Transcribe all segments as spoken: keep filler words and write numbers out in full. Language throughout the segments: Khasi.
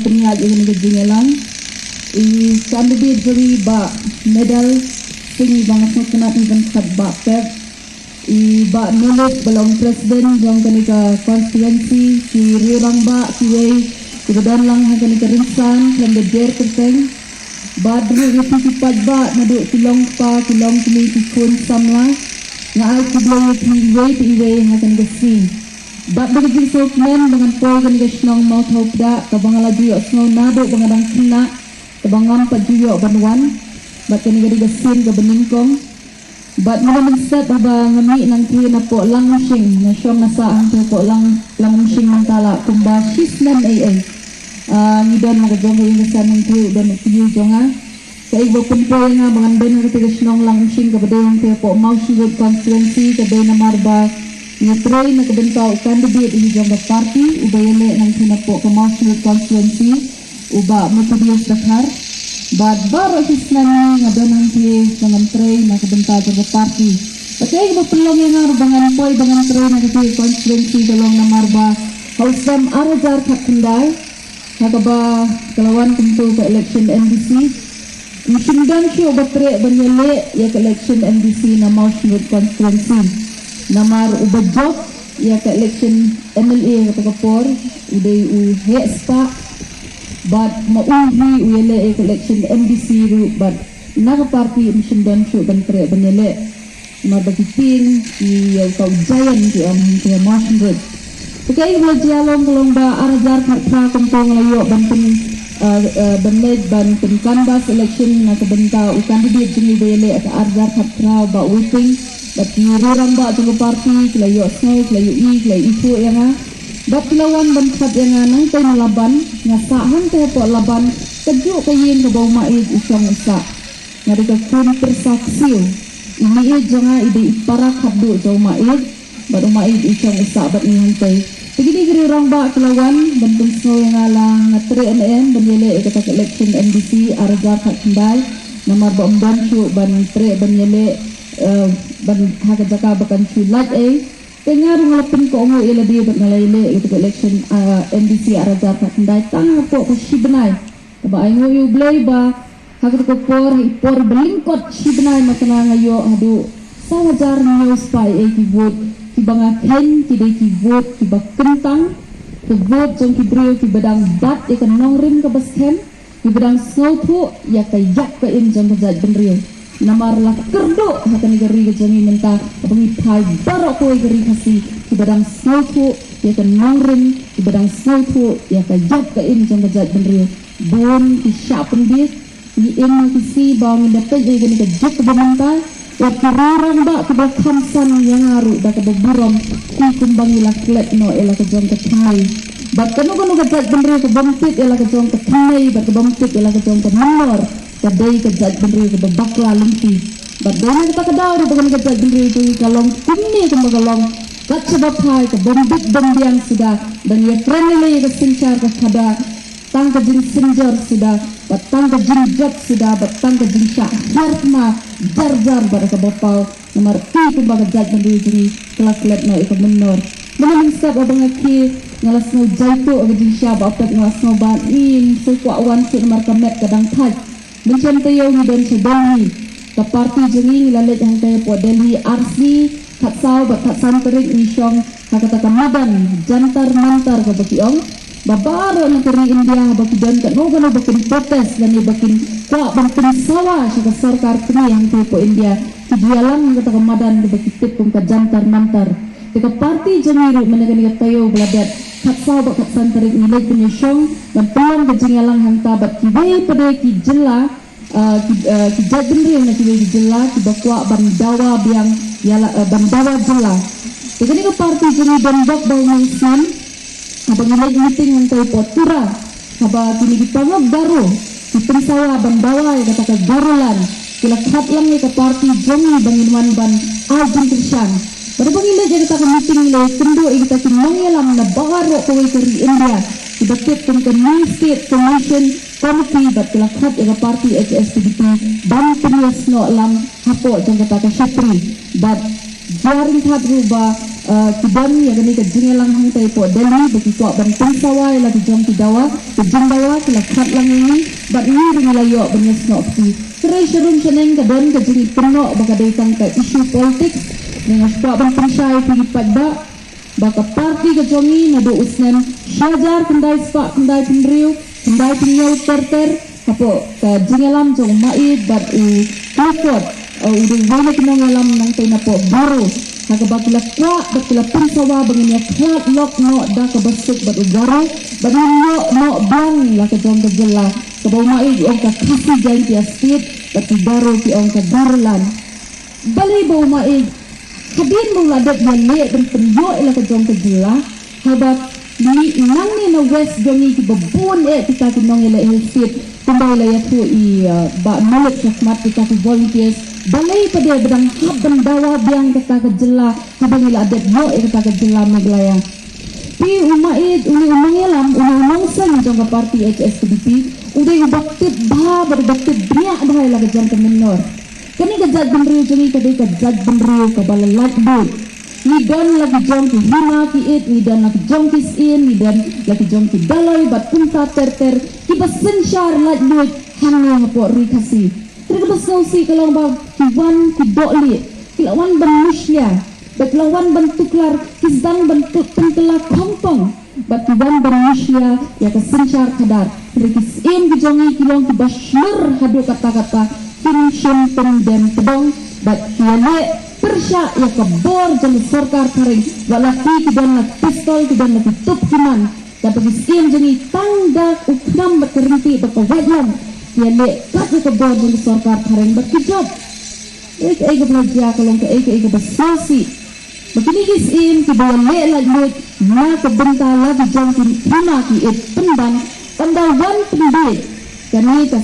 pynïaid ïa kane ka jingïalang. I candidate jong ngi Bah Medal Sing, ba nga sngewtynnat hi ban khot Bah Pep. I Bah Nolip ba long president jong kane ka constituency, ki riew rangbah kiwei kiba don lang ha kane ka rynsan khlem da jer kyrteng. Bad ruh ïa phi ki paidbah naduh ki long kpa ki long kmie ki khun samla. Nga ai khublei ïa phi iwei pa iwei ha kane ka sngi. Bad da ka jingsngewkmen ba ngan poi kane ka shnong Mawthaw Pdah kaba nga la ju ïohsngew naduh ba nga dang khynnah, kaba ngam pat ju ïoh ban wan. Bad kane ka dei ka sien kaba nyngkong. Bad mynta mynstep haba nga mih nangtei napoh Langumshing, nga shong nga sah hangtei hapoh Lang Langumshing mynta la kumba shisnem ei ei. Ah, ngi don na ka jong ka ïing ka sem, nangtei u don u kñi jong nga. Kaei ba pynpoi ïa nga ba ngan don ha katei ka shnong Langumshing kaba dei hangtei hapoh Mawshynrut constituency ka dei namar ba ngi trei na ka bynta u candidate hi jong ka party uba ïaleh nangtei napoh ka Mawshynrut constituency, u Bah Methodius Dkhar. Bad baroh shisnem nga don hangtei ba ngan trei na ka bynta jong ka party. Bad kaei kaba pynlong ïa nga ruh ba ngan poi ba ngan trei na katei ka constituency ka long namar ba ha u snem ar hajar khatkhyndai, ha kaba ka la wan kumto ka election MDC, ym shym don shuh ba treh ban ïaleh ïa ka election MDC na Mawshynrut constituency. Namar uba jop ïa ka election MLA ha kata ka por u dei u Heh Spah, bad ma u hi u ïaleh ïa ka election MDC ruh, bad na ka party ym shym don shuh ban treh ban ïaleh. Namar ba ki tieng ki ïa uta u giant ki ong hangtei ha Mawshynrut. Te kaei kaba la jia long ka long ba ar hajar khatphra kumto nga la ïoh ban pyn, eh, eh, ban leit ban pyn canvass election na ka bynta u candidate jong ngi ba ïaleh ha ka ar hajar khatphra, Bah Witting. Bad ki riew rangbah jong ka party ki la ïohsngew, ki la ïohi, ki la ïohi ïa nga. Bad ki la wan ban khot ïa nga nangtei na Laban, nga sah hangtei hapoh Laban, kajuh ka ïing kaba u Maieit u shong u sah. Nga dei ka khun pyrsa ksiew. I meieit jong nga i dei i para khatduh jong u Maieit, bad u Maieit i shong i sah bad ngi hangtei. Te kine ki riew rangbah ki la wan ban pynsngew ïa nga la nga treh ne em ban ïaleh ïa kata ka election MDC ar hajar khatkhyndai, namar ba ym don shuh ban treh ban ïaleh, eh, ban ha ka jaka ba kan shu lait ei. Te nga ruh nga la pynkohnguh ïa lade bad nga la ïaleh ïa kata ka election, ah, MDC ar hajar khatkhyndai tang hapoh ka shi bnai. Kaba ainguh ïa U Blei ba ha kata ka por, ha i por ba lyngkot shi bnai, ma tang nga ïoh haduh saw hajar hynñiew spah ei ei ki vote kiba nga kheiñ ki dei ki vote kiba kyntang, ki vote jong ki briew kiba dang bat ïa ka nongrim kaba skhem, kiba dang sngewthuh ïa ka ïap ka im jong ka jaitbynriew. Namar la kyrduh ha kane ka ri ka jong ngi mynta, haba ngi phai baroh kawei ka ri Khasi, kiba dang sngewthuh ïa ka nongrim, kiba dang sngewthuh ïa ka ïap ka im jong ka jaitbynriew. Bun ki shah pynbiej, ngi im ha ki sngi ba ngin da peit ïa kane ka juk kaba mynta. Wat ki riew rangbah kiba kham san ïa nga ruh da kaba burom, ki kumba ngi la klet noh ïa la ka jong ka thymmei. Bad kano kano ka jaitbynriew kabym tip ïa la ka jong ka thymmei bad kabym tip ïa la ka jong ka mynnor, ka dei ka jaitbynriew kaba bakla lynti. Bad dei na kata ka daw ruh ba kane ka jaitbynriew jong ngi ka long kumne kumba ka long, kat shaba phai kabym bit bym biang suda, ban ïakren lei lei ïa ka synshar ka khadar, tang ka jingsynjor suda, bad tang ka jingjot suda, bad tang ka jingshah hiar thma jar jar bad kaba paw, namar ki kumba ka jaitbynriew jong ngi ka la klet noh ïa ka mynnor. Mynta mynstep haba nga khie nga la sngew jaituh ïa ka jingshah ba pep, nga la sngew ba ngim sngewkwah wan shuh namar ka met ka dang thait. Mynshem taïew ngi don sha Delhi. Ka party jong ngi ngi la leit hangtei hapoh Delhi ar sngi, khatsaw bad khatsan tarik ngi shong ha kata ka madan Jantar Mantar kaba ki ong. Ba baroh na ka ri India haba ki don kano kano ba kin protest lane ba kin kwah ban pynsawa sha ka sorkar kmie hangtei hapoh India, ki ju ïalang ha kata ka madan kaba ki tip kum ka Jantar Mantar. Te ka party jong ngi ruh mynne kane ka taïew ba la dep khatsaw bad khatsan tarik ngi leit ban ïashong ban pynlong ka jingïalang hangta bad kiwei pat de ki jylla, ah, ki, ah, ki jaitbynriew na kiwei ki jylla kiba kwah ban dawa biang ïa la, ah, ban dawa jylla. Te kane ka party jong ngi don bok ba u nongsan haba ngi leit meeting hangtei hapoh Tura, haba kine ki paralok Garo ki pynsawa ban dawa ïa kata ka Garoland, ki la khot lang ïa ka party jong ngi ba ngin wan ban ai jingkyrshan. Bad haba ngi leit ïa kata ka meeting ngi la ïakynduh ïa kita ki nongïalam na baroh kawei ka ri India kiba tip kum ka New State Coalition Committee, bad ki la khot ïa ka party HSPDP ban pynïasnoh lang hapoh jong kata ka shapri. Bad jia ryngkat ruh ba Uh, ki don ïa kane ka jingïalang hangtai hapoh Delhi ba ki kwah ban pynsawa ïa la ki jong ki dawa, ki jingdawa ki la khot lang ïa ngi bad ngi ruh ngi la ïoh ban ïasnoh kti. Hynrei sharum shaneng ka don ka jingïapynnoh ba ka dei tang ka issue politics. Nga kwah ban pynshai ïa phi ki paidbah ba ka party ka jong ngi naduh u snem shi hajar khyndai spah khyndai phew hynriew, khyndai phew hynñiew ter ter, hapoh ka jingïalam jong u Maieit bad u Clifford, uh, u dei uwei na ki nongïalam nongtei napoh Garo, ha kaba ki la kwah bad ki la pynsawa ba ngin ïakhlad lok noh da kaba suk bad u Garo, bad ngin ïoh noh biang la ka jong ka jylla kaba u Maieit u ong ka Khasi Jaintia State, bad ki Garo ki ong ka Garoland. Balei ba u Maieit, hadien ba u la dep ïaleh ban pynïoh ïa la ka jong ka jylla, haba ngi nangne na West jong ngi kiba bun eh kita ki nongïaleh Hill State, kumba la ïathuh i, uh, Bah Noeleen shakhmat, kita ki volunteers, balei pat de ba dang hap ban dawa biang kata ka jylla haba ngi la dep ïoh ïa kata ka jylla Meghalaya? Phi, u Maieit, une u nongïalam, une u nongseng jong ka party H S P D P, u dei uba tip bha bad uba tip bniah bha ïa la ka jong ka mynnor. Kane ka jaitbynriew jong ngi ka dei ka jaitbynriew kaba la laitluid. Ngi don la ki jong ki hima ki ïit, ngi don la ki jong ki syiem, ngi don la ki jong ki daloi bad kumta ter ter kiba synshar laitluid hangne hapoh ri Khasi. Hynrei kaba sngewsih ka long ba ki wan ki dohlieh, ki la wan ban mushlia, bad ki la wan ban tuklar, ki sdang ban pynkylla khongpong, bad ki wan ban mushlia ïa ka synshar khadar. Hynrei ki syiem ki jong ngi ki long kiba shlur haduh katta katta, kim shym pyndem pdong, bad ki ïaleh pyrshah ïa ka bor jong ka sorkar phareng, wat la ki ki don la pistol, ki don la ki tup ki man. Kata ki syiem jong ngi tang da u khnam bad ka ryntih bad ka waitlam, ki ïaleh kat ïa ka bor jong ka sorkar phareng bad ki jop. Kaei kaei kaba la jia ka long kaei kaei kaba sngewsih. Ba kine ki syiem kiba ïaleh laitluid na ka bynta la ki jong ki hima ki ïit pynban, ynda wan pynbiej kane ka,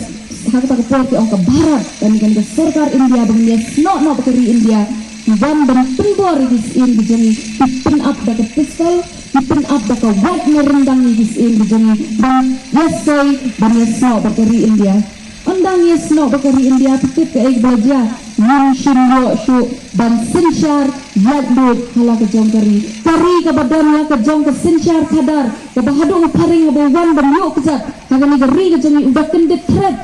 ha kata ka por ki ong ka Bharat, kane, kane ka sorkar India ba ngin ïasnoh noh bad ka ri India, ki wan ban pynbor ïa ki syiem ki jong ngi, ki pynap da ka pistol, ki pynap da ka wait na ryndang ïa ki syiem ki jong ngi ban ïasoi ban ïasnoh bad ka ri India. Ynda ngi ïasnoh bad ka ri India, phi tip kaei kaba la jia? Ngim shym ïoh shuh ban synshar laitluid ha la ka jong ka ri. Ka ri kaba don la ka jong ka synshar khadar, kaba haduh u phareng haba u wan ban ïuh kjat ha kane ka ri ka jong ngi u da kyndit thret.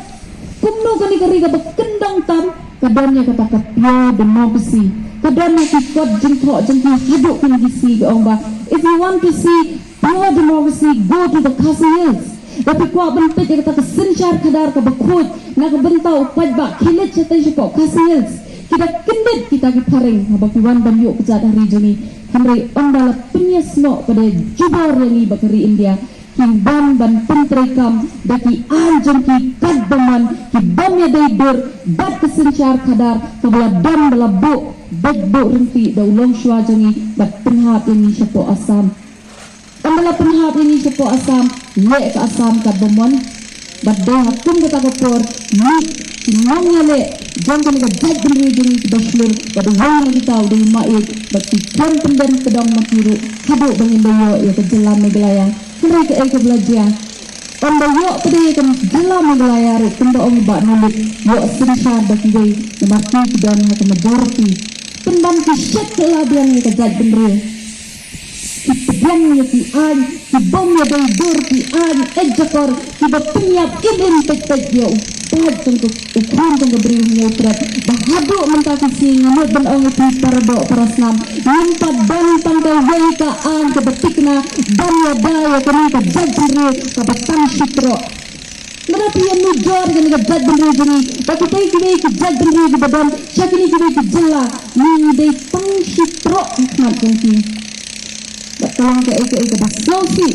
Kumno kane ka ri kaba kyndong tam ka don ïa kata ka pure democracy, ka don ïa ki kot jingthoh jong ki haduh kine ki sngi, ki ong ba, if you want to see pure democracy, go to the Khasi Hills. Lada phi kwah ban peit ïa kata ka synshar khadar kaba khuid na ka bynta u paidbah, khie leit shatei shapoh Khasi Hills. Ki da kyndit kita ki phareng haba ki wan ban ïuh kjat ha ri jong ngi. Hynrei ynda la pynïasnoh pat de jubor ïa ngi bad ka ri India, ki wan ban pyntreikam da ki aiñ jong ki katba mon, ki bym ïadei dur bad ka synshar khadar kaba la don ba la buh beit buh ryntih da u longshuwa jong ngi bad pynhap ïa ngi shapoh Assam. Ynda la pynhap ïa ngi shapoh Assam, leh ka Assam katba mon. Bad dei ha kum kata ka por, mih ki nongïaleh jong kane ka jaitbynriew jong ngi kiba shlur, bad uwei na kita u dei u Maieit, bad ki khlem pyndem pdong ma ki ruh haduh ba ngin da ïoh ïa ka jylla Meghalaya. Hynrei kaei kaba la jia? Ynda ïoh pat de ïa ka jylla Meghalaya ruh, kumba ong i Bah Noeleen, ïoh synshar da kiwei, namar ki ki don ha ka majority. Pynban ki shet kylla biang ïa ka jaitbynriew. Ki pdiang ïa ki aiñ, ki bym ïadei dur, ki aiñ eit jakor, kiba pynïap im im peit peit ïa u paid jong ka, u khun jong ka Bri u Hynñiewtrep. Ba haduh mynta ka sngi nga mut ban ong ïa phi para doh para snam, ngim pat don tang kawei ka aiñ kaba thikna ban ïada ïa kane ka jaitbynriew kaba tang shi troh. Lada phi ïanujor ïa kane ka jaitbynriew jong ngi bad kitei kiwei ki jaitbynriew kiba don sha kine kiwei ki jylla, ngi dei tang shi troh ha khmat jong ki. Bad ka long kaei kaei kaba sngewsih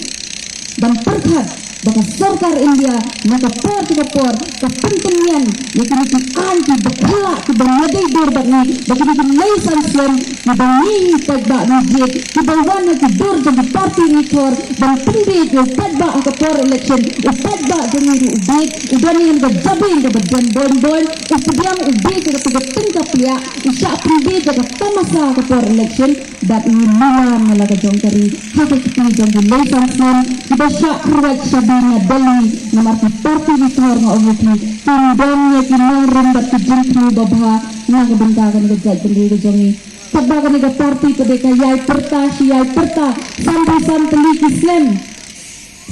ban pyrkhat ba ka sorkar India na ka por sha ka por ka pynpynïeng ïa kine ki aiñ kiba khlaiñ, kiba ïadei dur bad ngi, ba kine ki lei san snem kiba ngi ngi paidbah ngi jied, kiba wan ha ki dur jong ki party ngi thor ban pynbiej ïa u paidbah ha ka por election. U paidbah jong ngi ruh u biej, u don ïa ka jabieng kaba jan boin boin, u pdiang u biej ïa kata ka tyngka pliah, u shah pynbiej ïa ka tamasa ha ka por election. Bad ngi lilam na la ka jong ka ri ha ka kti jong ki lei san snem kiba shah kyrwat shabi na Delhi namar ki party ngi thor, nga ong ïa phi, kim don ïa ki nongrim bad ki jingthmu babha na ka bynta kane ka jaitbynriew ka jong ngi. Katba kane ka party pat ka ïai pyrta shi ïai pyrta, sanphew san tylli ki snem.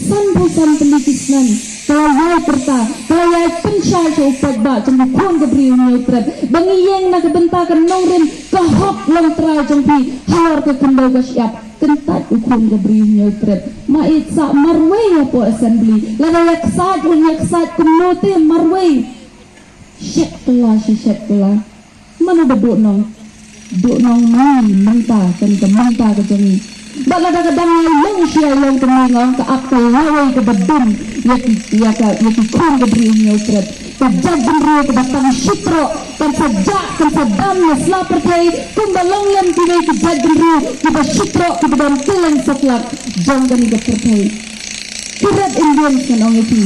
Sanphew san tylli ki snem ka la ïai pyrta, ka la ïai pynshai sha u paidbah jong u khun ka Bri u Hynñiewtrep ba ngi ïeng na ka bynta ka nongrim, ka hok longtrai jong phi halor ka khyndew ka shyiap. Kyntait u khun ka Bri u Hynñiewtrep. Ma ïeit sah marwei hapoh assembly. Lada ïa ksaid un ïa ksaid kumno te marwei. Shet kylla shi shet kylla. Mano ba duh nong? Duh nong ngi mynta, kane ka mynta ka jong ngi. Bad lada ka dang ïai long shi ïai long kumne, nga ong ka ap ka lawei kaba dum ïa ki, ïa ka, ïa ki khun ka Bri u Hynñiewtrep. Ka jaitbynriew kaba tang shitroh kan sa jah, kan sa dam na sla pyrthei kumba long lem kiwei ki jaitbynriew kiba shitroh, kiba don kylleng satlak jong kane ka pyrthei. Ki Red Indians ngan ong ïa phi,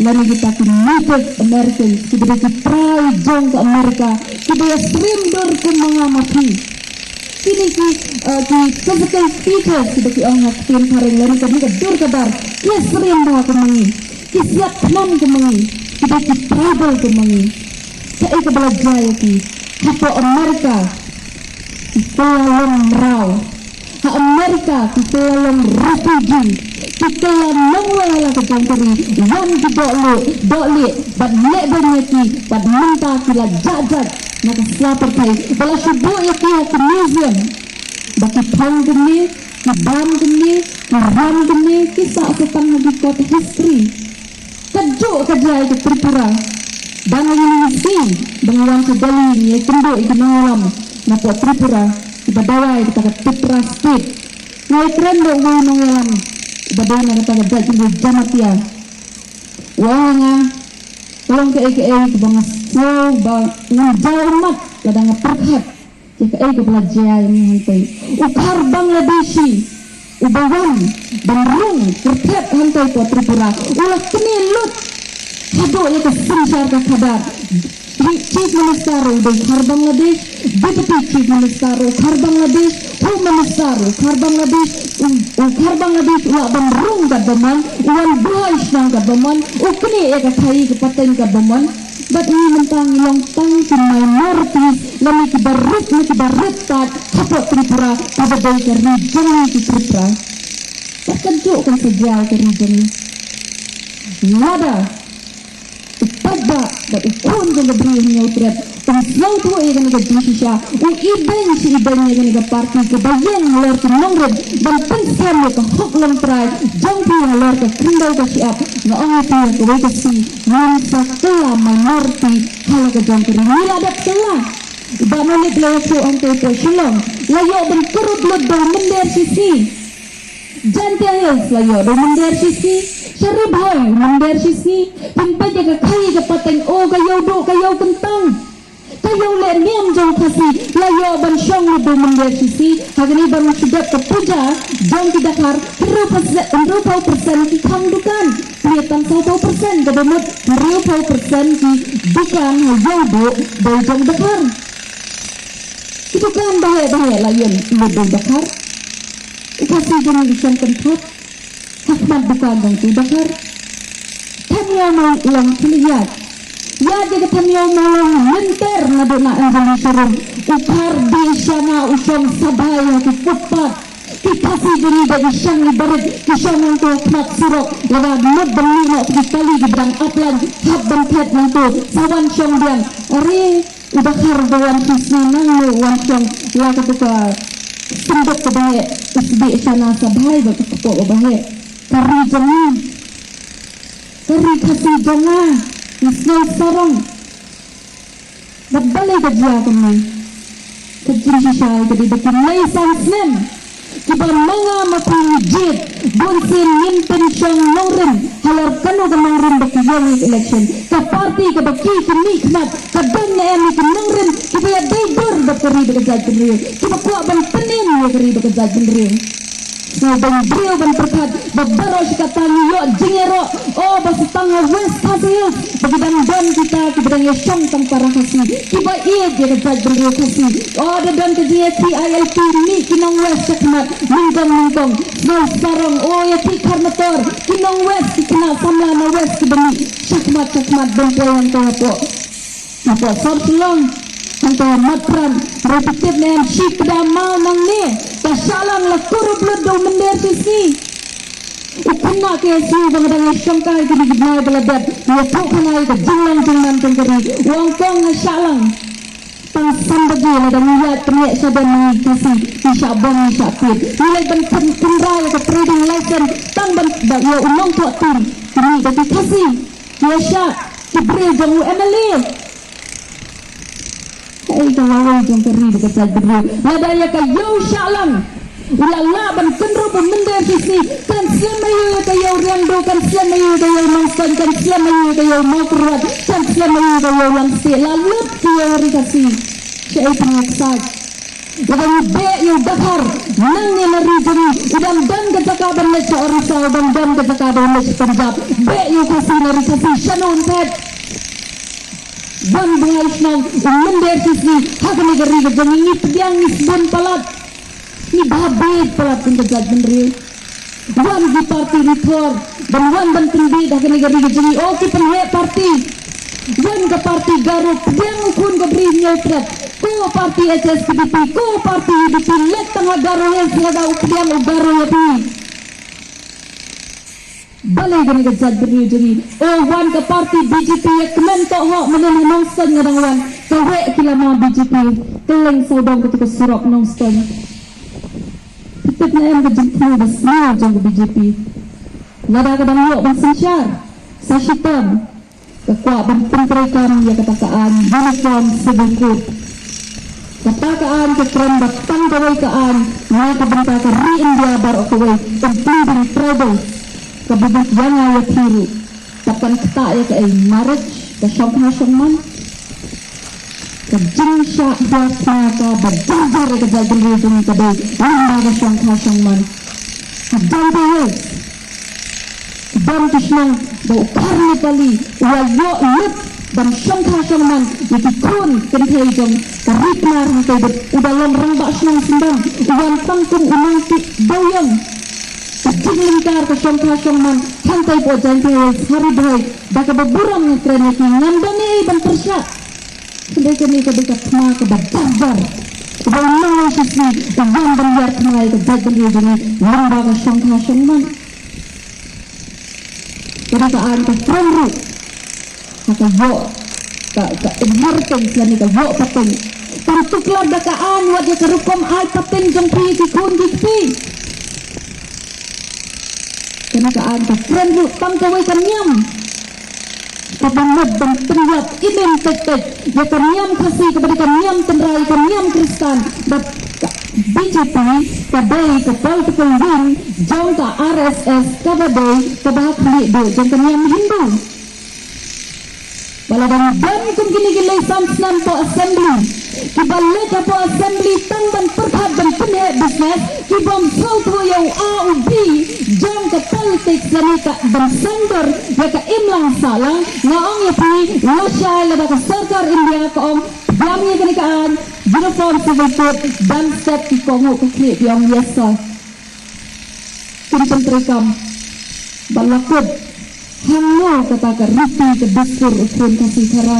lane kita ki Native Americans, kiba dei ki trai jong ka Amerika, kiba ïasyriem dur kum ma nga ma phi. Kine ki, eh, ki physical features kiba ki ong ha ka ktien phareng, lane kane ka dur ka dar, ki ïasyriem bha kum ma ngi, ki siat khnam kum ma ngi, kiba ki tribal kum ma ngi. Kaei kaba la jia ïa ki? Hapoh Amerika ki kylla long mraw. Ha Amerika ki kylla long refugee. Ki kylla nongwei ha la ka jong ka ri. Wan ki dohlieh, dohlieh bad leh beiñ ïa ki, bad mynta ki la jah jait na ka sla pyrthei. Ba la shu buh ïa ki ha ki museum ba ki phong kumne, ki bam kumne, ki ram kumne, ki sah sa tang ha ki kot history. Kajuh ka jia ïa ka Tripura. Ba nga ïohi sngi ba nga wan sha Delhi, ngi ïakynduh ïa ki nongïalam napoh Tripura kiba dawa ïa kata ka Tipra State. Nga ïakren bad uwei u nongïalam uba dei na kata ka jaitbynriew Jamatia. U ong ïa nga, ka long kaei kaei kaba nga sngew ba ngan jaw ummat lada nga pyrkhat ïa kaei kaba la jia ïa ngi hangtei. U Khar Bangladeshi uba wan ban rung pyrthat hangtei hapoh Tripura, u la knieh lut haduh ïa ka synshar ka khadar. Chief Minister u dei Khar Bangladesh, Deputy Chief Minister u Khar Bangladesh, Home Minister u Khar Bangladesh, u, u Khar Bangladesh u lah ban rung katba mon, u wan buhai shnong katba mon, u knieh ïa ka khaii ka pateng katba mon. Bad ngi mynta ngi long tang ki minorities, lane kiba rit ne kiba rit pat hapoh Tripura, kaba dei ka ri jong ngi ki Tripura. Bad kajuh kan sa jia ïa ka ri jong ngi. Lada u paidbah bad u khun jong ka Bri u Hynñiewtrep um sngewthuh ïa kane ka jingshisha, u ibeiñ shi ibeiñ ïa kane ka party kaba ïeng halor ki nongrim ban pynskhem ïa ka hok longtrai jong phi halor ka khyndew ka shyiap, nga ong ïa phi ha kawei ka sngi ngin sa kylla minority ha la ka jong ka ri. Ngi la dep kylla. Ba ma lip la ïathuh hangtei hapoh Shillong, la ïoh ban kyrpad lut da u mynder shi sngi. Jaintia Hills la ïoh da u mynder shi sngi. Sha Ri Bhoi u mynder shi sngi. Pynpeit ïa ka khaii ka pateng, o ka ïew duh ka ïew kyntang. Ka ïew leh niam jong Khasi la ïoh ban shong lut da u mynder shi sngi. Ha kane ba ngi shu dep ka puja jong ki Dkhar, hynriewphew percent, hynriewphew percent ki khang dukan. Plie tang sawphew percent kaba mut, hynriewphew percent ki dukan ha ïew duh dei jong Dkhar. Ki dukan baheh baheh la ïeng lut da u Dkhar. U Khasi jong ngi u shong kynthot ha khmat dukan jong u Dkhar. Thaniaw Mawlong ki la ïaid. Ïaid ïa ka Thaniaw Mawlong lynter naduh na Anjali showroom. U Khar Dishana u shong sabai ha ki footpath. Ki Khasi jong ngi ba ki shang ngi barit ki shong nangto khmat surok, lada mut ban mih noh ki kali kiba dang ap lain hap ban phet nangto sa wan shong biang. Are u Dkhar ba wan shisngi nangno wan shong la katu ka synduk kaba heh, u sbeh shana sa bhai bad ka kpoh kaba heh. Ka ri jong ngi, ka ri Khasi jong nga, ngi sngew sarong. Bad balei ka jia kumne? Ka jingshisha ka dei ba ki lai san snem kiba ma nga ma phi ngi jied, bun sien ngim pynshong nongrim halor kano ka nongrim ba ki ïeng ïa ka election. Ka party kaba ki ki mih khmat ka don ne em ïa ki nongrim kiba ïadei dur bad ka ri bad ka jaitbynriew, kiba kwah ban pynim ïa ka ri bad ka jaitbynriew. Sngewbha ban briew ban pyrkhat ba baroh shi katta ngi ïoh jingïaroh. O, ba sa tang ha West Khasi Hills ba ki dang don kita kiba dang ïashong tang para Khasi, kiba ïeit ïa ka jaitbynriew Khasi. O, da don ka jingïakhih I L P, mih ki nong West shakhmat nyngkong nyngkong. Sngewsarong, o, ïakhih Kharmator, ki nong West, ki khynnah samla na West kiba mih shakhmat shakhmat ban poi hangto hapoh, hapoh sor Shillong. Hangta ïa Matpran, ruh phi tip ne em, shi kdar maw nangne ka Shahlang la kurup lut da u mynder shisngi. U khynnah K S U ba nga dang ïa shongkai kine ki bnai ba la dep, ïathuh khana ïa ka jinglong jingman jong ka ri. U ong kong ha Shahlang, tang san baje lada ngi ïaid pynïaid sha dong ngi Khasi, ngi shah bom ngi shah tied. Ngi leit ban pyn-, pynbha ïa ka trading license tang ban ba ïa u nongthoh tin. Kine da ki Khasi, ïa shah ki briew jong u M L A. Kaei ka lawei jong ka ri bad ka jaitbynriew? Lada ïa ka ïew Shahlang u la lah ban kynrup u mynder shisngi, kan slem aïu ïa ka ïew Riangdo, kan slem aïu ïa ka ïew Nongstoiñ, kan slem aïu ïa ka ïew Mawkyrwat, kan slem aïu ïa ka ïew Langstieh? La lut ka ïew ha ri Khasi. Shaei pynïaksaid? Lada ngi beh ïa u Dkhar nangne na ri jong ngi, u dang don ka jaka ban leit sha Orissa, u dang don ka jaka ban leit sha Punjab. Beh ïa u Khasi na ri Khasi, shano un phet? Wan bnai shnong u mynder shisngi ha kane ka ri ka jong ngi. Ngi pdiang ngi sbun palat, ngi bha bieit palat kum ka jaitbynriew. Wan ki party rithor ban wan ban pynbieit ha kane ka ri ka jong ngi. O ki pynheh party, wan ka party Garo, pdiang u khun ka Bri Hynñiewtrep. Ko party H S P D P, ko party U D P, leit tang ha Garo Hills lada u pdiang u Garo ïa phi. Balei kane ka jaitbynriew jong ngi? O wan ka party B J P ïa kmen tohok mynnin ha Nongstoiñ nga dang wan. Ka weh ki lama B J P, kylleng sawdong katu ka surok Nongstoiñ. Phi tip ne em ka jingthmu ba sniew jong ka B J P? Lada ka dang ïoh ban synshar sa shitom, ka kwah ban pyntreikam ïa kata ka aiñ Uniform Civil Code. Kata ka aiñ ka kren ba tang kawei ka aiñ na ka bynta ka ri India baroh kawei, including tribals. Kaba bud ïa nga ïa phi ruh, ka pynktah ïa kaei? Marriage, ka shongkha shongman. Ka jingshah hiar thma kaba jar jar ïa ka jaitbynriew jong ngi ka dei lyngba ka shongkha shongman. Ka dang te ye, don ki shnong ba u Kharnopali u la ïoh lut ban shongkha shongman ïa ki khun kynthei jong ka ri Pnar hangtei, bad u da long rangbah shnong syndon, u wan tang kum u nongtip dewiong. Ka jinglyngkar ka shongkha shongman hangtei hapoh Jaintia Hills ha Ri Bhoi, da kaba burom nga kren ïa ki, ngam don ei ei ban pyrshah. Hynrei kane ka dei ka thma kaba jar jar, kaba u nongwei shisngi u wan ban hiar thma ïa ka jaitbynriew jong ngi lyngba ka shongkha shongman. Ka dei ka aiñ ka kren ruh ha ka ïoh, ka, ka inheritance lane ka ïoh pateng. Kam tuklar da ka aiñ wat ïa ka rukom ai pateng jong phi ïa ki khun ki kti. Kane ka aiñ ka kren ruh tang kawei ka niam kaba mut ban pynïap im im teit teit ïa ka niam Khasi, kaba dei ka niam tynrai, ka niam Khristan. Bad ka B J P ka dei ka political wing jong ka R S S, kaba dei kaba ha khlieh duh jong ka niam Hindu. Ba la dang don kum kine ki lei san snem hapoh Assembly, kiba leit hapoh Assembly tang ban pyrkhat ban pynheh business, ki bym sngewthuh ïa u A u B jong ka politics lane ka ban sngewdor ïa ka imlang sahlang. Nga ong ïa phi, lashai lada ka sorkar India ka ong pdiang ïa kane ka aiñ Uniform Civil Code, dang step ki kohnguh ka khlieh ki ong yes sir. Kin pyntreikam ba la kut hangno kata ka riti ka dustur u khun Khasi Khara.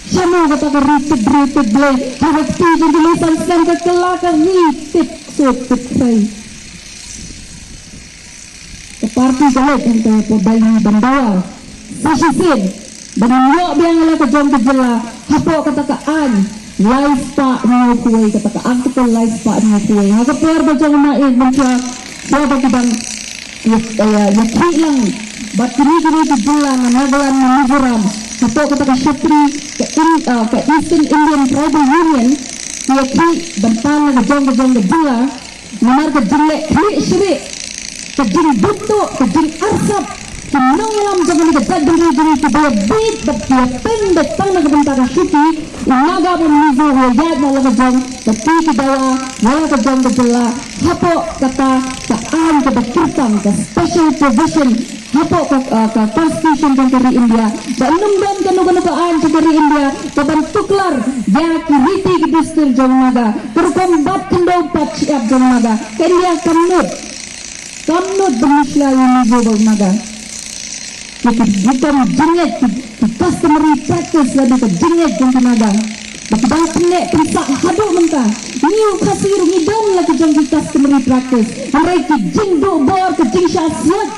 Shano kata ka ri tip briew tip Blei ha ka kti jong ki lei san snem, ka kylla ka ri tip suk tip khrei. Ka party ka leit hangta hapoh Delhi ban dawa sa shisien ba ngin ïoh biang ïa la ka jong ka jylla hapoh kata ka aiñ lai spah hynñiew phew wei, kata ka Article lai spah hynñiew phew wei. Ha ka por ba jong u Mahathir Mohamad, shuwa ba ki dang ïa, ïa, ïakhih lang bad kine kine ki jylla na Nagaland, na Mizoram, hapoh kata ka Chhatri, ka in, ah, ka Eastern Indian Tribal Union, ki ïakhih ban pan la ka jong ka jong ka jylla. Namar ka jingleh khlieh shrieh, ka jingbut tuh, ka jingarsap, ki nongïalam jong kane ka jaitbynriew jong ngi kiba ïa bieit bad ki ïa pynbeit tang na ka bynta ka shuki. U Naga bad u Mizo u ïaid na la ka jong ka ti ki dawa na la ka jong ka jylla hapoh kata ka aiñ kaba kyrpang, ka special provision hapoh ka, ah, ka constitution jong ka ri India. Ba ym don kano kano ka aiñ jong ka ri India kaban tuklar ïa ki riti ki dustur jong u Naga. Ka rukom bat khyndew bat shyiap jong u Naga. Ka India kam nud, kam nud ban mushlia ïa u Mizo bad u Naga. Ïa ki rukom jingngeit, ki, ki customary practice lane ka jingngeit jong ki Naga. Ba Dang pynneh pynsah haduh mynta. Ngi u Khasi ruh ngi don la ki jong ki customary practice. Hynrei ki jingduh bor, ka jingshah slot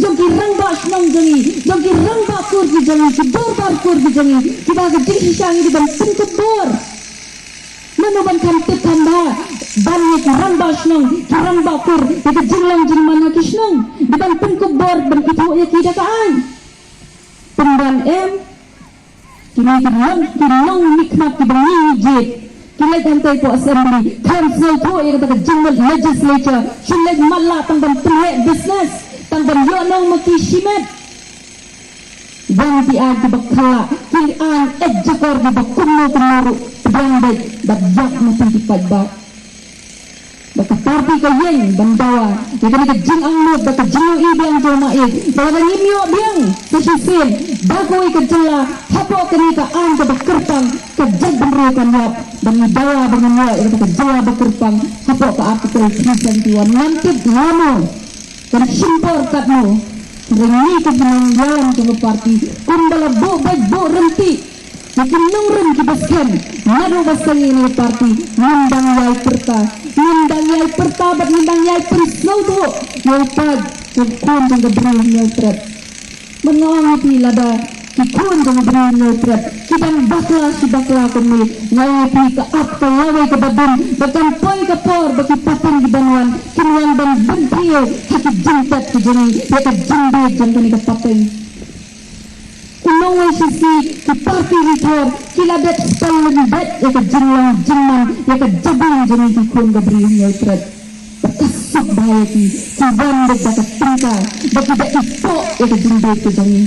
jong ki rangbah shnong jong ngi, jong ki rangbah kur ki jong ngi, ki dorbar kur ki jong ngi, kiba ka jingshisha ngi dei ban pynkup bor. Mano ban kham tip kham bha ban ïa ki rangbah shnong, ki rangbah kur, ïa ka jinglong jingman ha ki shnong, dei ban pynkup bor ban ithuh ïa ki da ka aiñ. Pynban em, kine ki long ki nongmihkhmat kiba ngi jied. Ki leit hangtei hapoh assembly, khlem sngewthuh ïa kata ka jingmut legislature, shu leit matlah tang ban pynheh business, tang ban ïoh nong ma ki shimet. Wan ki aiñ kiba khyllah, ki aiñ eit jakor kiba kumno kumno ruh, pdiang beit bad ïap na phi ki paidbah. Ba ka party ka ïeng ban dawa ïa kane ka jingangnud bad ka jingïohi biang jong ma ïeit, ba lada ngim ïoh biang sa shisien da kawei ka jylla hapoh kane ka aiñ kaba kyrpang, ka jaitbynriew kan ïap. Ba ngi dawa ba ngin ïoh ïa kata ka jylla ba kyrpang hapoh ka Article three seventy-one. Ngam tip lano, kan shim por katno, hynrei ngi kum ki nongïalam jong ka party, kumba la buh beit buh ryntih ïa ki nongrim kiba skhem naduh ba seng ïa kane ka party, ngin dang ïai pyrta, ngin dang ïai pyrta bad ngin dang ïai pynsngewthuh ïa u paid jong khun jong ka Bri Hynñiewtrep. Bad nga ong ïa phi, lada ki khun jong ka Bri Hynñiewtrep ki dang bakla shi bakla kumne, nga ong ïa phi, ka ap ka lawei kaba dum, ba kan poi ka por ba ki pateng ki ban wan, kin wan ban bynthiew ha ki jingtep ki jong ngi ïa ka jingbieit jong kane ka pateng. U long wei shisha ki party ri thor ki la dep spell lyndet ïa ka jinglong jingman, ïa ka jabieng jong ngi ki khun ka Bri Hynñiewtrep. Ba ka suk bha ïa ki, ki wan beit da ka tyngka, ba ki da ipoh ïa ka jingbieit ka jong ngi.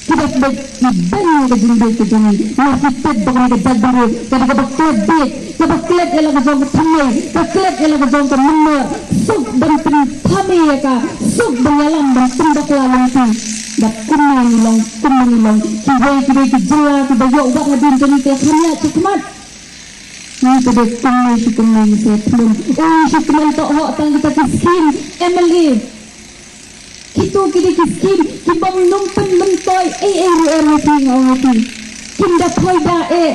Ki da beit ibeiñ ïa ka jingbieit ka jong ngi. Namar ki tip ba kane ka jaitbynriew ka dei kaba klet bieit, kaba klet ïa la ka jong ka thymmei, ka klet ïa la ka jong ka mynnor. Suk ban pynthame ïa ka, suk ban ïalam ban pynbakla lynti. Bad kumne ngi long kumne ngi long. Kiwei kiwei ki jylla kiba ïoh wad hadien jong ngi ki la kham ïaid shakhmat. Ngi te dei kumne shi kumne ngi sa thlun. Oi, shi kumne to hok tang kita ki skim M L A. Kito ki dei ki skim kibym nym pynmyntoi ei ei ruh em, nga ong ïa phi. Kim da poi da eh.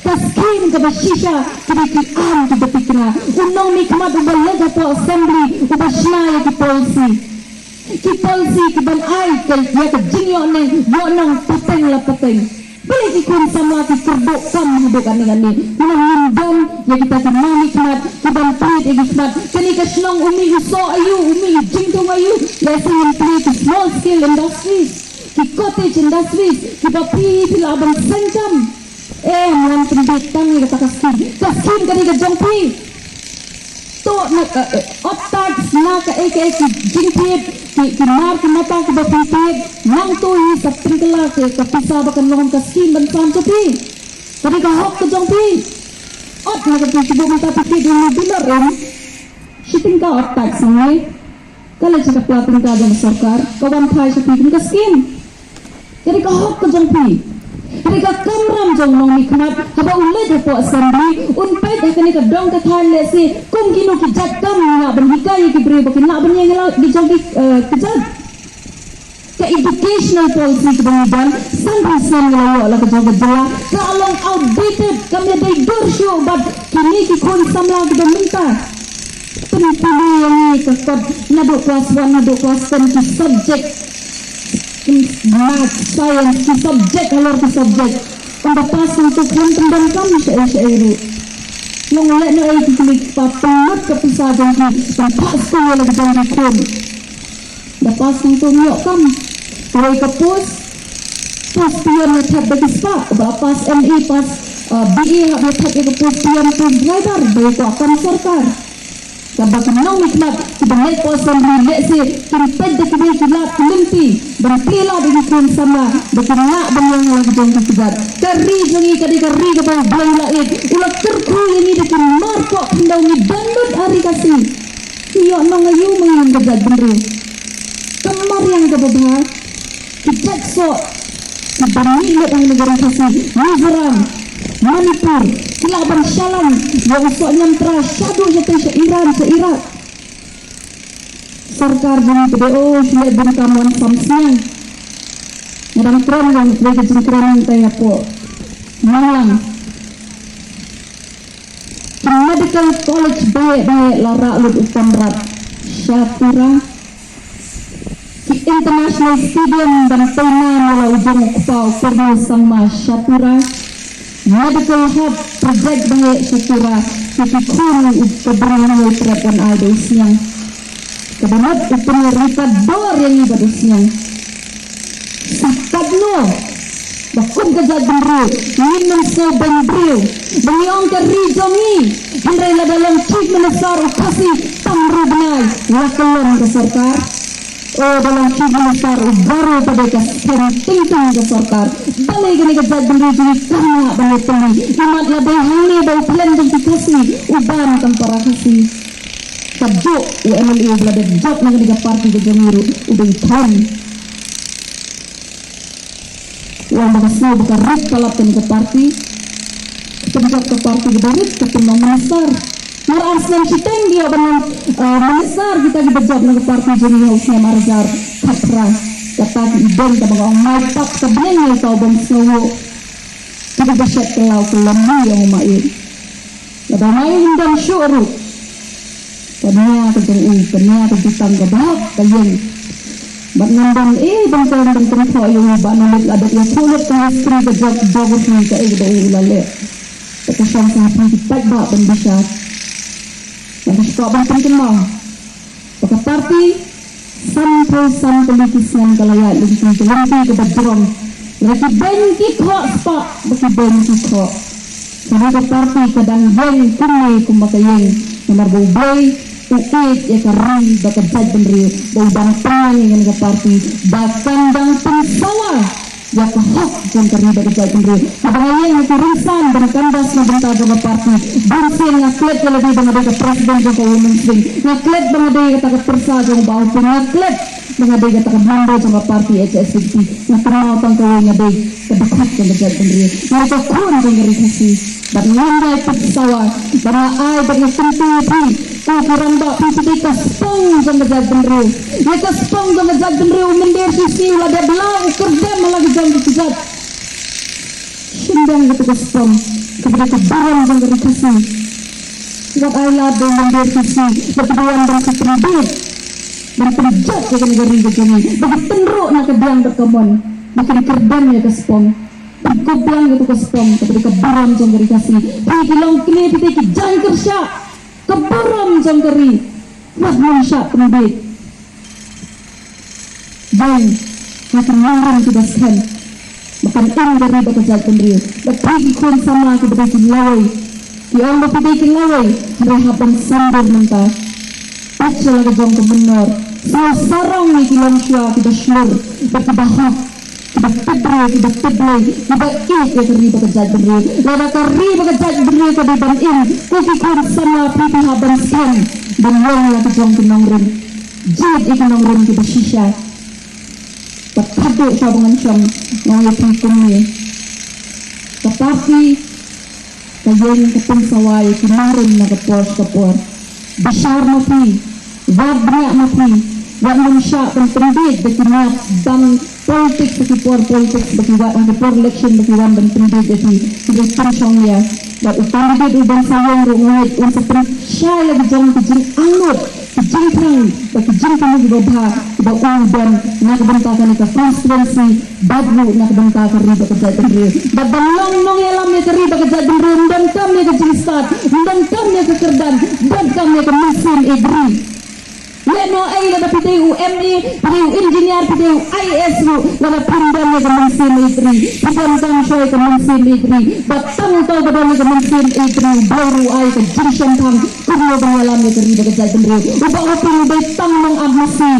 Ka skim kaba shisha ki dei ki aiñ kiba thikna. U nongmihkhmat uba leit hapoh assembly uba shna ïa ki policy. Ki policy ki ban ai ka, ïa ka jingïohneng, ïohnong pateng la pateng. Balei ki khun samla ki kyrduh kam haduh katne katne? Namar ngim don ïa kita ki nongmihkhmat ki ban plie ïa ki khmat. Kane ka shnong u mih u soh aïu, u mih u jingthung aïu? Lehse ngin plie ki small scale industries, ki cottage industries, kiba phi phi lah ban seng kam. Em, wan pynbeit tang ïa kata ka skim. Ka skim ka dei ka jong phi. To na ka, eh, ot tax na kaei kaei ki jingthied, ki, ki mar ki mata kiba phi thied, nangto hi sa pynkylla ka, ka pisa ba kan long ka skim ban sam jong phi. Ka dei ka hok ka jong phi. Ot na ka phi, shu buh mynta phi thied ïa une u bilor em. Shi tyngka ot tax ne. Ka leit sha ka pla tyngka jong ka sorkar, ka wan phai sha phi kum ka skim. Ka dei ka hok ka jong phi. Ka dei ka kamram jong u nongmihkhmat, haba u leit hapoh assembly, un peit ha kane ka dong ka thaiñ lehse kum kino ki jait kam ngi lah ban hikai ïa ki briew ba kin lah ban ïeng ïa la ki jong ki, eh, ki jait. Ka educational policy kaba ngi don, sanphew snem ngi la ïoh la ka jong ka jylla, ka long outdated, kam ïadei dur shuh bad kine ki khun samla kiba mynta. Pynpule ïa ngi ka kot naduh class one haduh class ten, ki subject, maths, science, ki subject halor ki subject. Ynda pass nangtu khlem pyndonkam shaei shaei ruh. Long lehnohei ki kmie ki kpa, pynlut ka pisa jong ki ban phah skul ïa la ki jong ki khun. Da pass nangtu ym ïoh kam. Kawei ka post, post peon ïa thep da ki spah. Ba pass M A, pass, uh, B A, hap ïa thep ïa ka post peon, post driver, ba ïa kwah kam sorkar. Kaba ki nongmihkhmat kiba leit hapoh assembly lehse kin peit da kiwei ki lad ki lynti ban plie lad ïa ki khun samla ba kin lah ban ïeng la ki jong ki kjat. Ka ri jong ngi ka dei ka ri kaba U Blei u la ïeit, u la kyrkhu ïa ngi da ki mar koh khyndew, ngi don lut ha ri Khasi. Ngi ïoh nong aïu ma ngi ka jaitbynriew? Ka mariang kaba bha. Ki jait soh kiba mih lut hangne ha ri Khasi, Mizoram, Manipur, ki lah ban shalan ïa u soh ñiamtra shaduh shatei sha Iran, sha Iraq. Sorkar jong ngi ka dei, oh, shu leh bun kam wan sam sniang. Nga dang kren, nga dei ka jingkren hangtai hapoh Nonglang. Ki medical college baheh baheh la rah lut u Conrad sha Tura. Ki international stadium ban pynman ïa la u jong u kpa u Purno Sangma sha Tura. Medical hub project baheh sha Tura. Ki ki khun u ka bri u trep ban ai da u sniang. Ka ba mut u pynïaryngkat dor ïa ngi bad u sniang. Sa katno ba kum ka jaitbynriew ngin ym sngew beiñ briew ba ngi ong ka ri jong ngi. Hynrei lada long Chief Minister u Khasi tang ruh bnai la kyllon ka sorkar. O, da long Chief Minister u Garo pat ka skhem tingting ka sorkar. Balei kane ka jaitbynriew jong ngi kam lah ban ïatylli? Imat la dei hangne ba u plan jong ki Khasi u ban kam para Khasi. Ka jok u MLA u ba la dep jop na kane ka party ka jong ngi ruh u dei thon. Wan ba ka sngew ba ka rit palat kane ka party. Ka pynjop ka party ka ba rit ka pynlong minister. Mar ar snem shiteng ki ïoh ban long, eh, minister kita ki ba jop na ka party jong ngi ha u snem ar hajar khatphra. Kata ki ideng ka ba nga ong mai pat ka bneng ïa ka u bym sngew. Kita ba shet ka law ka lam ni ïa u ma i. Lada ngai ym don shuh ruh. Ka nia ka jong u, ka nia ka jutang ka bahok ka ïeng. Bad ngan don eh ban kren ban kren thoh ïa u ba na lut la dep ïathuh lut ka history ka jok jok u ka eh ba u la leh. Ka ka shong sa phi ki paidbah ban bishar. Ban ka shkop ban pynkynmaw. Ba ka party sanphew san tylli ki snem ka la ïaid lynti ka lynti ka ba jrong. Lada ki beiñ ki khoh spah ba ki beiñ ki khoh. Kane ka party ka dang ïeng kumne kumba ka ïeng. Namar ba U Blei u ïeit ïa ka ri bad ka jaitbynriew ba u dang pynïeng ïa kane ka party ba kan dang pynsawa ïa ka hok jong ka ri bad ka jaitbynriew. Haba nga ïeng ha ki rynsan ban canvass na bynta jong ka party, bun sien nga klet ïa lade ba nga dei ka president jong ka women's wing, nga klet ba nga dei kata ka pyrsa jong u Bah Hoping, nga klet ba nga dei kata ka member jong ka party H S P D P. Nga kynmaw tang kawei, nga dei ka dkhot jong ka jaitbynriew, nga dei ka khun jong ka ri Khasi. Bad ngan ïai pynsawa ba nga ai bad nga kyntu ïa phi, ko ki rangbah, phi phi dei ka spong jong ka jaitbynriew. Ïa ka spong jong ka jaitbynriew, u mynder Khasi u la dep la u kyrdem ha la ka jong ka kjat. Shim dang kata ka spong kaba dei ka burom jong ka ri Khasi. Wat ai lad da u mynder Khasi ba ki dei ban sa pynbeit ban pynjot ïa kane ka ri ka jong ngi, ba ki tynruh na ka diang bad ka mon, ba kin kyrdem ïa ka spong. Pynkup biang ïa ka spong kaba dei ka burom jong ka ri Khasi. Phi ki long kine phi dei ki jaiñ kyrshah, ka burom jong ka ri. Wat nym shah pynbeit. Jong ha ki nongrim kiba skhem ba kan im ka ri bad ka jaitbynriew. Bad phi ki khun samla kiba dei ki lawei, ki ong ba phi dei ki lawei, hynrei hap ban sngewbha mynta. Peit sha la ka jong ka mynnor, sngewsarong ïa ki longshuwa kiba shlur bad kiba hok, kiba tip briew, kiba tip Blei, kiba ïeit ïa ka ri bad ka jaitbynriew. Lada ka ri bad ka jaitbynriew ka dei ban im, ko ki khun samla phi phi hap ban skhem ban ïeng la ka jong ki nongrim. Jied ïa ki nongrim kiba shisha. Bad khatduh shuwa ba ngan shong, nga ong ïa phi kumne. Ka party ka ïeng ka pynsawa ïa ki nongrim na ka por sha ka por. Bishar ma phi, wat bniah ma phi, wat nym shah ban pynbeit da ki niat bang politics ha ki por politics ba ki wan, ha ki por election ba ki wan ban pynbeit ïa phi. Ki dei pynshong ïa. Bad u candidate u ban sa ïeng ruh nga ngeit un sa pynshai la ki jong ki jingangnud, ki jingthrang bad ki jingthmu kiba bha kiba u don na ka bynta kane ka constituency bad ruh na ka bynta ka ri bad ka jaitbynriew. Bad ban long nongïalam ïa ka ri bad ka jaitbynriew, ym donkam ïa ka jingstad, ym donkam ïa ka kyrdan, donkam ïa ka mynsiem ïeit ri. Lehnoh ei lada phi dei u M A, phi dei u engineer, phi dei u I A S ruh, lada phim don ïa ka mynsiem ïeit ri, phi donkam shuwa ïa ka mynsiem ïeit ri. Bad tang uta uba don ïa ka mynsiem ïeit ri, u Blei ruh u ai ka jingshemphang kumno ban ïalam ïa ka ri bad ka jaitbynriew. U Bah Hoping u dei tang nongap masi.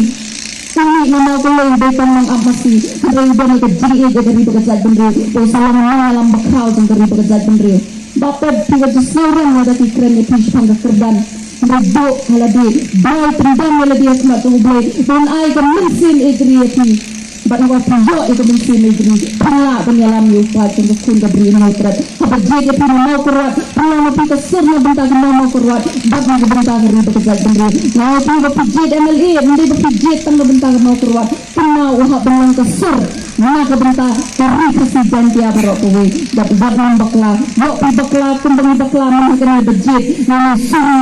U mih na Mawkynrew u dei tang nongap masi, hynrei u don ïa ka jingïeit ïa ka ri bad ka jaitbynriew. Te u sa long u nongïalam bakhraw jong ka ri bad ka jaitbynriew. Bah Pop, phi wat ju sngewrem lada ki kren ïa phi shaphang ka kyrdan. Hynrei duh ha lade, duwai pyndem ïa lade ha khmat jong U Blei, ba un ai ka mynsiem ïeit ri ïa phi. Bad haba phi ïoh ïa ka mynsiem ïeit ri, phin lah ban ïalam ïa u paid jong ka khun ka bri Hynñiewtrep. Haba jied ïa phi na Mawkyrwat, pynlong ïa phi ka sur na bynta ki nong Mawkyrwat bad na ka bynta ka ri bad ka jaitbynriew. Nga ong ïa phi, ba phi jied M L A, ym dei ba phi jied tang na bynta ka Mawkyrwat. Kynmaw, u hap ban long ka sur Na ka bynta ka Ri Khasi Jaiñtia baroh kawei. Dap wat nym bakla, ïoh phi bakla kumba ngi bakla mynta kane ba jied, ngi suri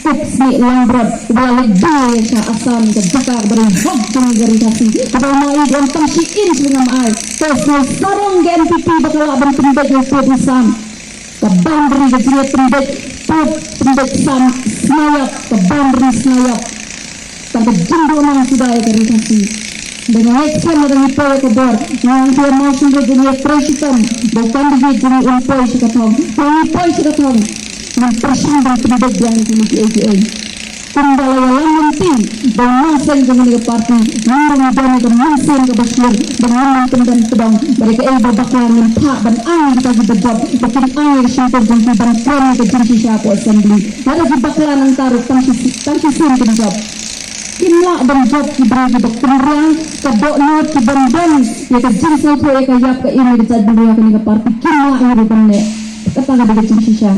Up Snieh Langbrot, uba la leit beh sha Assam, ka jaka kaba ri hok jong ngi ka Ri Khasi. Kaba ma i don tang shi inch ba ngam ai. Te sngewsarong ka N P P ba ka lah ban pynbeit ïa u pud u sam. Ka boundary ka jingïapynbeit pud pynbeit sam sngewbha, ka boundary sngewbha. Tang ka jingduh nang suda ïa ka Ri Khasi. Ba nga ngeit skhem lada ngi poi ïa ka bor, ngi ïa motion ruh ba ngi ïa trei shitom ba u candidate jong ngi un poi sha ka thong. Ba ngi poi sha ka thong, ngin pyrshang ban pynbeit biang ïa kine kiei kiei. Kumba la ïalam lynti da u nongseng jong kane ka party, ngi ruh ngi don ïa ka mynsiem kaba shlur ba ngin nym pyndem tbang, bad ïa kaei ba bakla ngin phah ban ang ïa kita kiba jop, ba kin ang ïa ka shyntur jong ki ban kren ïa ka jingshisha hapoh assembly. Lada ki bakla nangta ruh tang shisien, tang shisien kin jop. Kim lah ban jop ki briew kiba kynriang, ka dohnud, ki ban don ïa ka jingsngewthuh ïa ka ïap ka im ïa ka jaitbynriew ha kane ka party. Kim lah ïa ruh ban leh. Kata ka dei ka jingshisha.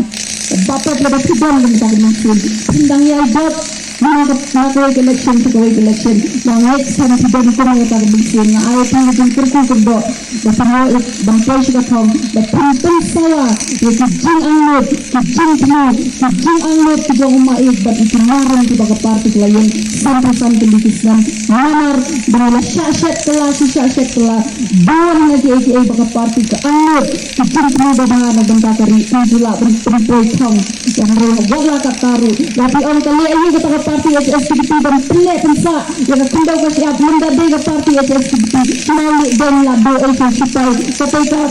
Kaba pep lada phi don ka bynta ka mynsiem, phin dang ïai jop. Na ka, na kawei ka election sha kawei ka election, nga ngeit skhem phi don kum ïa kata ka mynsiem. Nga ai ïa phi ka jingkyrkhu kyrdoh ba phin ïoh ban poi sha ka thong, ba phin pynsawa ïa ki jingangnud, ki jingthmu, ki jingangnud ki jong u Maieit bad ïa ki nongrim kiba ka party ka la ïeng san phew san tylli ki snem. Namar ba ngi la shah shet kylla, shu shah shet kylla, bun na kiei kiei ba ka party ka angnud, ki jingthmu babha na bynta ka ri, ym ju lah ban pynpoi thong. Ïa hynrei wat la katta ruh, la phi ong ka leh aïu kata ka party H S P D P ban pynleh pynsah ïa ka khyndew ka shyiap, lymda dei ka party H S P D P. Nang leh deng la duh ei sha sipai, kata ka,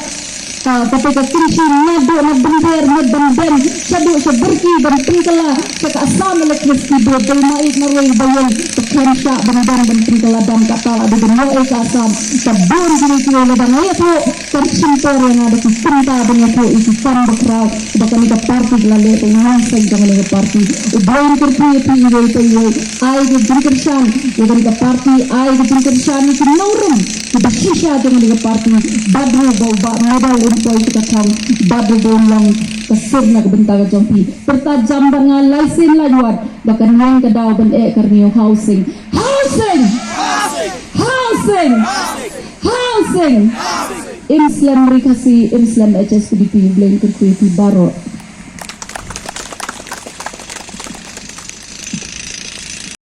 ah, kata ka kynshi naduh na Bynriew mut ban deng shaduh sha Byrki ban pynkylla sha ka Assam Electricity Board. Dei ma ik marwei ba ïeng, ka khlem shah ban deng ban pynkylla dam, kata la dei ban ïoh ei ka Assam. Ka bun kine kiwei lada nga ïathuh, kan shim por ïa nga da ki kynta ban ïathuh ïa ki kam bakhraw ba kane ka party ka la leh, ba u nongseng jong kane ka party. U Blei un kyrkhu ïa phi iwei pa iwei, ai ka jingkyrshan ïa kane ka party, ai ka jingkyrshan ïa ki nongrim kiba shisha jong kane ka party, bad ruh ba u Bah Medal un poi sha ka thong, bad ruh ba un long ka sur na ka bynta ka jong phi. Pyrta jam bad nga lai sien lai wat ba kan ïeng ka daw ban eh ka renew housing. Housing! Housing! Housing! Im slem Ri Khasi, im slem H S P D P, U Blei un kyrkhu ïa phi baroh.